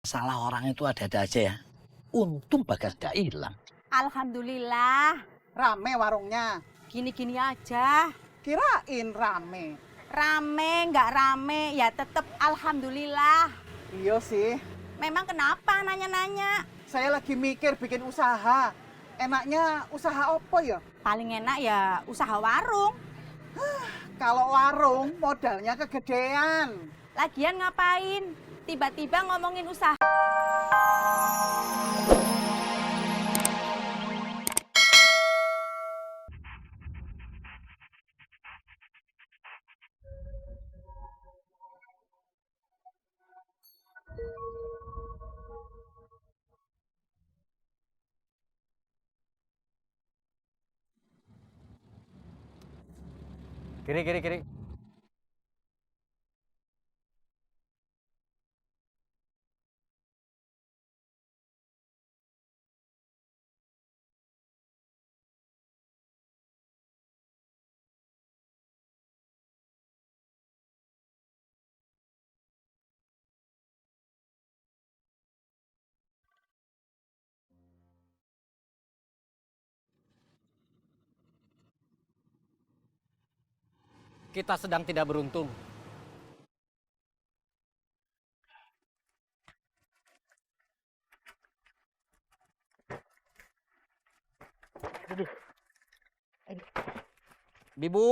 Salah orang itu ada-ada aja ya. Untung Bagas gak hilang. Alhamdulillah. Rame warungnya. Gini-gini aja. Kirain rame. Rame, nggak rame, ya tetep alhamdulillah. Iya sih. Memang kenapa nanya-nanya? Saya lagi mikir bikin usaha. Enaknya usaha apa ya? Paling enak ya usaha warung. Kalau warung modalnya kegedean. Lagian ngapain? Tiba-tiba ngomongin usaha. Kiri, kiri, kiri. Kita sedang tidak beruntung. Bibu!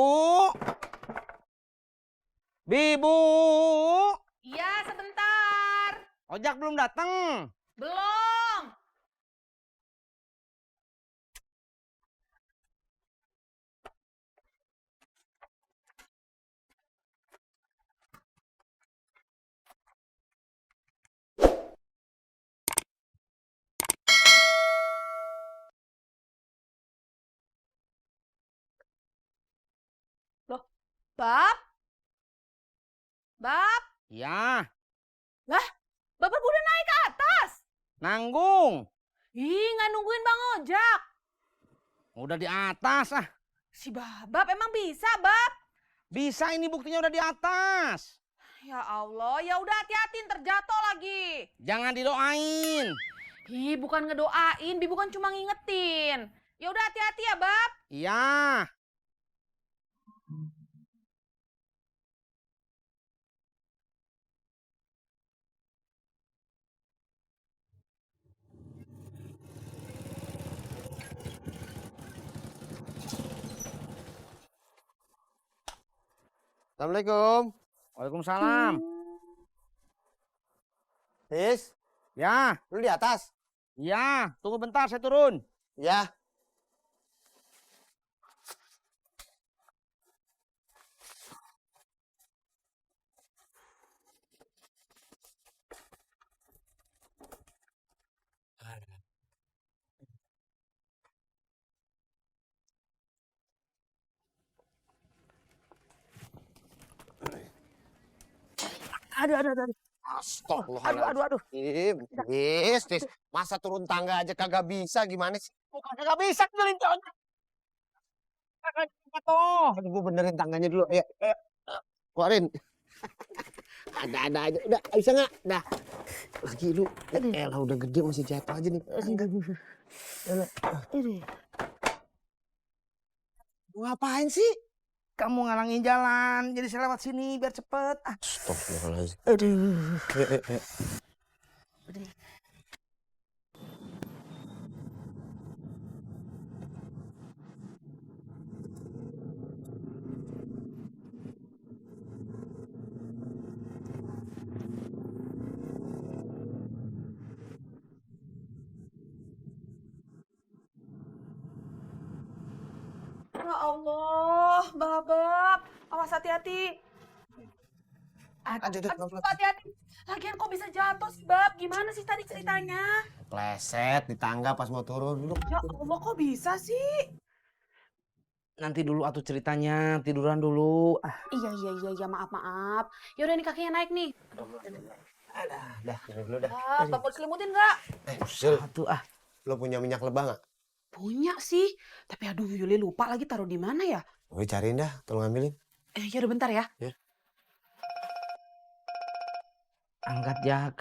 Bibu! Iya, sebentar. Ojak belum datang. Belum. Loh, Bab? Bab? Ya, Lah, Bapak udah naik ke atas. nanggung. Ih, nggak nungguin Bang Ojak. Udah di atas ah. Si Babab emang bisa, Bab? Bisa, ini buktinya udah di atas. Ya Allah, ya udah hati-hati ntar jatuh lagi. Jangan didoain. Ih, bukan ngedoain, Bi bukan cuma ngingetin. Ya udah hati-hati ya, Bab. Iya. Assalamualaikum. Waalaikumsalam. Tis, Ya, lu di atas? ya. Tunggu bentar, saya turun. Ya. Aduh. Astagfirullahaladzim. Tis. Masa turun tangga aja kagak bisa gimana sih? Bukan nggak bisa benerin ojak. Toh. Aduh, gua benerin tangganya dulu. Ayo. Keluarin. Ada aja. Udah, bisa nggak? Dah. Lagi lu. Elah udah gede masih jatuh aja nih. Mau ngapain sih? Kamu ngalangin jalan, jadi saya lewat sini biar cepet. Astagfirullahaladzim. Aduh. Ya Allah, Babab. Awas hati-hati. Aduh, pelan-pelan. Hati-hati. Lagian kok bisa jatuh sih, Bab? Gimana sih tadi ceritanya? Pleset di tangga pas mau turun. Duduk. Ya Allah, kok bisa sih? Nanti dulu atuh ceritanya, tiduran dulu. Iya, maaf. Yaudah nih kakinya naik nih. Dah, dulu dah. Bapak diselimutin nggak? Sil, Atuh ah. lo punya minyak lebah nggak? Punya sih. Tapi aduh, Yuli lupa lagi taruh di mana ya? Gue cariin dah, tolong ambilin. Ya udah bentar ya. Angkat Jak.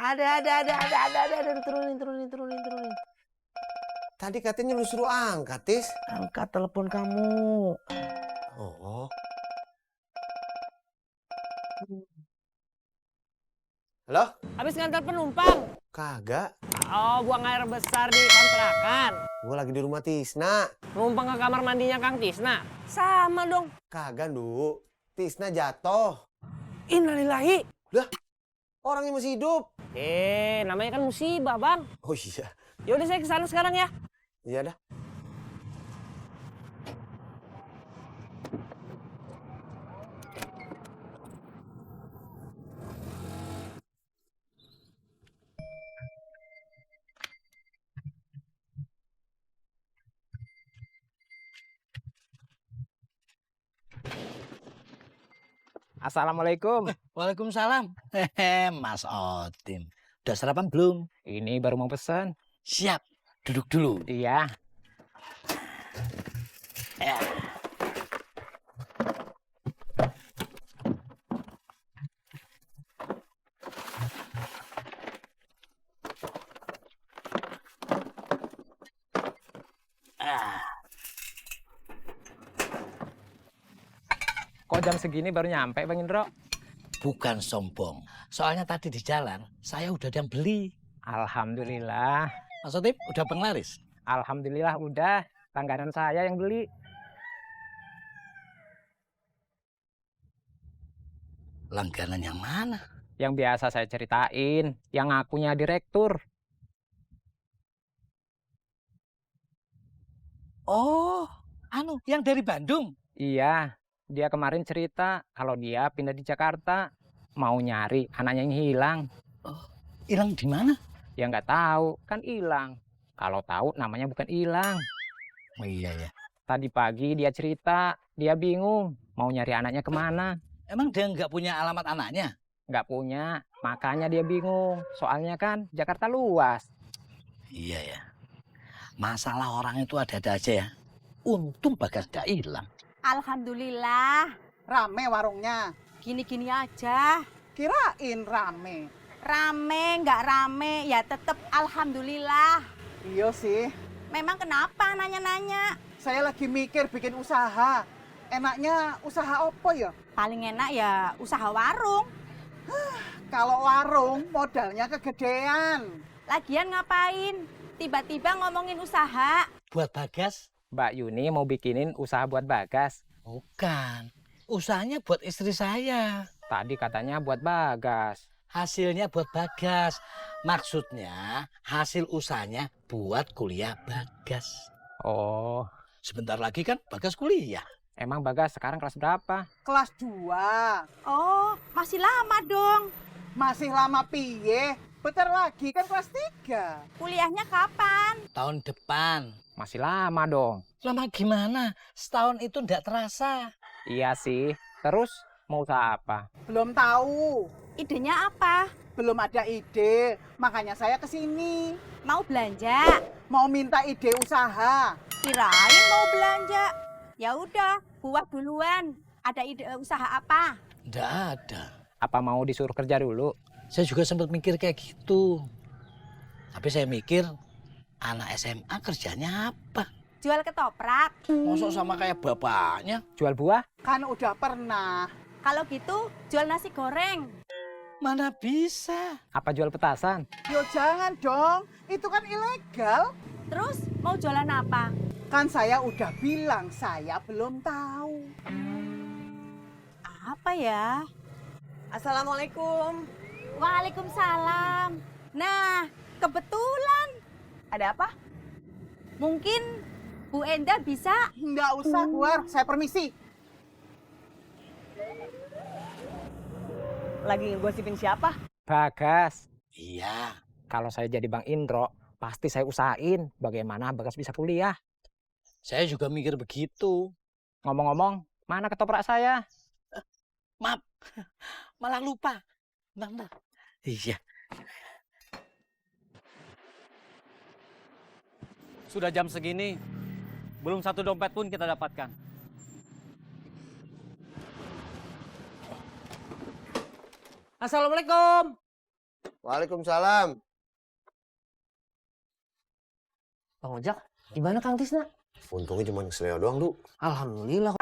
Ada. Turunin. Tadi katanya lu suruh angkat, Tis. Angkat telepon kamu. Oh. Halo? Habis ngantar penumpang. Kagak. Oh, buang air besar di kontrakan. Gue lagi di rumah Tisna. Numpang ke kamar mandinya Kang Tisna. Sama dong. Kagak, Du. Tisna jatuh. Innalillahi. Lah, orangnya masih hidup. Namanya kan musibah, Bang. Oh iya. Yaudah saya kesana sekarang ya. Iya dah. Assalamualaikum. Waalaikumsalam. Hehe, Mas Otim. Udah sarapan belum? Ini baru mau pesan. Siap. Duduk dulu. Iya. Ya. Kok jam segini baru nyampe, Bang Indro? Bukan sombong. Soalnya tadi di jalan, saya udah ada yang beli. Alhamdulillah. Mas Otim, udah penglaris? Alhamdulillah udah. Langganan saya yang beli. Langganan yang mana? Yang biasa saya ceritain. Yang ngakunya direktur. Oh, yang dari Bandung. Iya. Dia kemarin cerita kalau dia pindah di Jakarta. Mau nyari anaknya yang hilang. Hilang di mana? Ya nggak tahu, kan hilang. Kalau tahu namanya bukan hilang. Oh iya ya. Tadi pagi dia cerita, dia bingung mau nyari anaknya kemana. Emang dia nggak punya alamat anaknya? Nggak punya, makanya dia bingung. Soalnya kan Jakarta luas. Iya ya. Masalah orang itu ada-ada aja ya. Untung Bagas nggak hilang. Alhamdulillah. Rame warungnya. Gini-gini aja. Kirain rame. Rame, nggak rame, ya tetep alhamdulillah. Iya sih. Memang kenapa nanya-nanya? Saya lagi mikir bikin usaha. Enaknya usaha apa ya? Paling enak ya usaha warung. Kalau warung modalnya kegedean. Lagian ngapain? Tiba-tiba ngomongin usaha. Buat Bagas? Mbak Yuni mau bikinin usaha buat Bagas. Bukan. Usahanya buat istri saya. Tadi katanya buat Bagas. Hasilnya buat Bagas. Maksudnya hasil usahanya buat kuliah Bagas. Oh, Sebentar lagi kan Bagas kuliah. emang Bagas sekarang kelas berapa? Kelas 2. Oh, masih lama dong. Masih lama piye? Bentar lagi kan kelas 3. Kuliahnya kapan? Tahun depan. Masih lama dong. Lama gimana? Setahun itu ndak terasa. Iya sih. Terus mau usaha apa? Belum tahu. Idenya apa? Belum ada ide. Makanya saya kesini. Mau belanja? Mau minta ide usaha. Kirain mau belanja. Ya udah, buat duluan. Ada ide usaha apa? Ndak ada. Apa mau disuruh kerja dulu? Saya juga sempat mikir kayak gitu. Tapi saya mikir, anak SMA kerjanya apa? Jual ketoprak. Mosok sama kayak bapaknya? Jual buah? Kan udah pernah. Kalau gitu, jual nasi goreng. Mana bisa? Apa jual petasan? Yo jangan dong. Itu kan ilegal. Terus mau jualan apa? Kan saya udah bilang saya belum tahu. Apa ya? Assalamualaikum. Waalaikumsalam. Nah, kebetulan. Ada apa? Mungkin Bu Enda bisa. Nggak usah keluar. Saya permisi. Lagi ngegosipin siapa? Bagas. Iya. Kalau saya jadi Bang Indro, pasti saya usahain bagaimana Bagas bisa kuliah. Saya juga mikir begitu. Ngomong-ngomong, mana ketoprak saya? Maaf, malah lupa. Bentar. Iya. Sudah jam segini, belum satu dompet pun kita dapatkan. Assalamualaikum. Waalaikumsalam. Bang Ojak, gimana Kang Tisna? Untungnya cuma keselio doang, Du. Alhamdulillah.